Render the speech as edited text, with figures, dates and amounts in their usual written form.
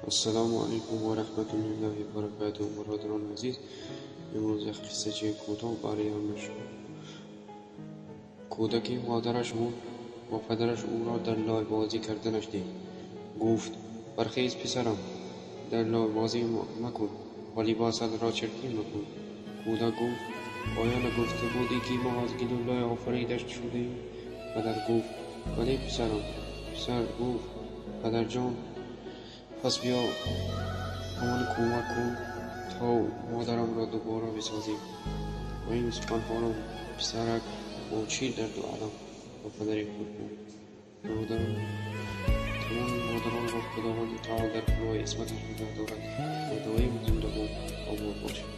Ассалому алайкум ва раҳматуллоҳи ва баракатуҳ. Бародарони азиз, имрӯз як қиссачаи кӯтоҳ барои шумо. Кӯдаке модараш мурд ва падараш ӯро дар лойбозӣ карданаш дид. Гуфт: «Бархез, писарам, дар лойбозӣ макун ва либосатро чиркин макун». Кӯдак гуфт: «Оё нагуфта будӣ, ки мо аз гилу лой офарида шудаем?» Падар гуфт: «Бале, писарам». Писар гуфт: «Падарҷон, пас биё ба ман кӯмак кун, то модарамро дубора бисозем». Ва ин суханҳоро писарак бо чӣ дарду алам ба падари худ гуфт. Бародарон, тамоми модаронро Худованди таоло дар паноҳи исматаш нигоҳ дорад ва доим зиндаву обод бошад.